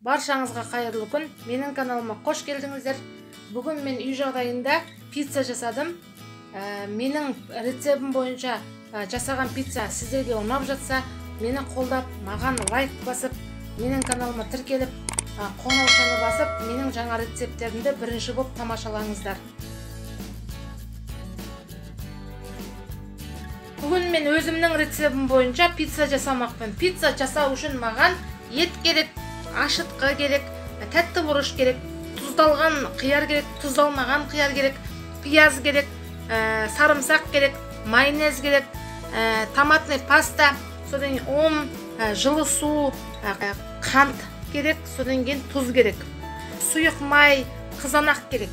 Баршаңызға қайырлы күн. Менің каналыма қош келдіңіздер. Бүгін мен үй жағдайында пицца жасадым. Менің рецептім бойынша жасаған пицца сіздерге ұнап жатса, мені қолдап, маған лайк басып, менің каналыма тіркеліп, қоңыраушаны басып, менің жаңа рецепттерімді бірінші болып тамашалаңыздар. Бүгін мен өзімнің рецептім бойынша пицца жасамақпын. Пицца жасау үшін маған ет керек, ашытқы керек, тәтті бұрыш керек, тұздалған қияр керек, тұздалмаған қияр керек, пияз керек, сарымсақ керек, майонез керек, томатный паста, содан кейін ұн, жылы су, қант керек, содан кейін тұз керек, сұйық май, қызанақ керек.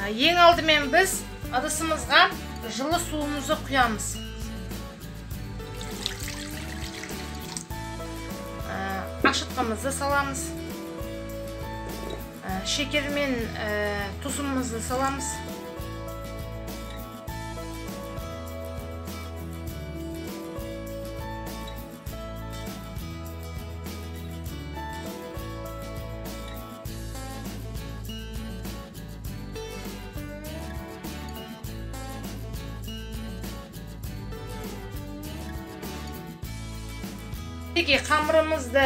Ең алдымен біз ыдысымызға жылы суымызды құямыз. Ашытқымызды саламыз. Шекер мен тұзымызды саламыз. Қамырымызды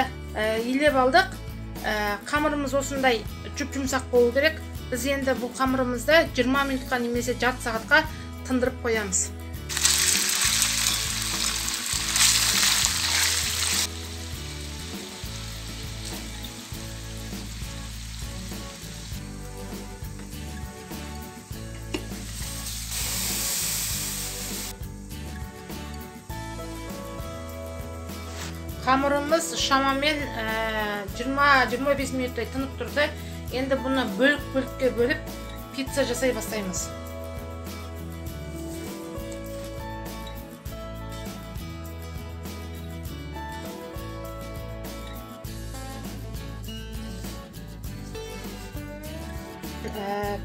илеп алдық. Қамырымыз осындай жұп-жұмсақ болу керек. Біз енді бұл қамырымызды 20 минутқа немесе жарты сағатқа тындырып қоямыз. Қамырымыз шамамен 20-25 минуттай тынып тұрды. Енді бұны бөлік-бөлікке бөліп пицца жасай бастаймыз.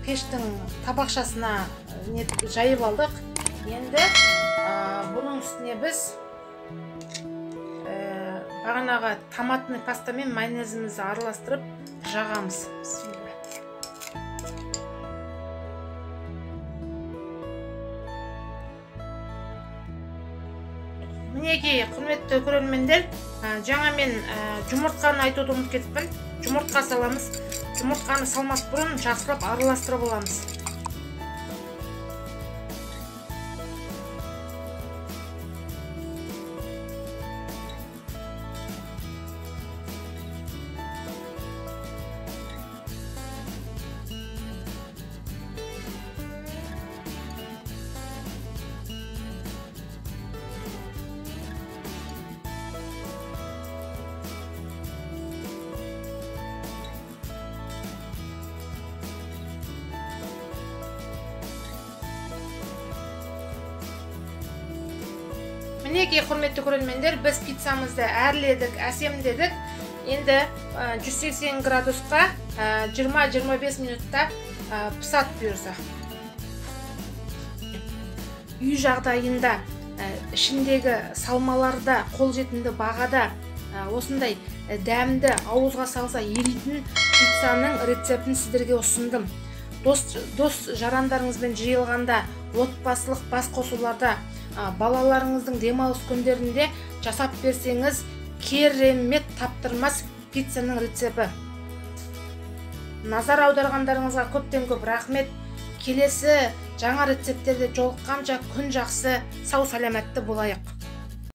Пештің табақшасына жайып алдық. Енді бұның үстіне біз бағанағы томатный паста мен майонезімізді араластырып жағамыз. Мінекей, құрметті көрермендер, жаңа мен жұмыртқаны айтуды ұмытып кетіппін. Жұмыртқа саламыз. Жұмыртқаны салмас бұрын жақсылап араластырып аламыз. Мінекей, құрметті көрермендер, біз пиццамызды әрледік, әсемдедік. Енді 180 градусқа 20-25 минутта пысады бұйырса. Үй жағдайында ішіндегі салмаларда қолжетімді бағада осындай дәмді ауызға салса еритін пиццаның рецептін сіздерге ұсындым. Дос жарандарыңызбен жиылғанда, отбасылық бас қосуларда, балаларыңыздың демалыс күндерінде жасап берсеңіз, керемет таптырмас пиццаның рецепті. Назар аударғандарыңызға көптен көп рахмет. Келесі жаңа рецепттерде жолыққанша күн жақсы, сау саламатты болайық.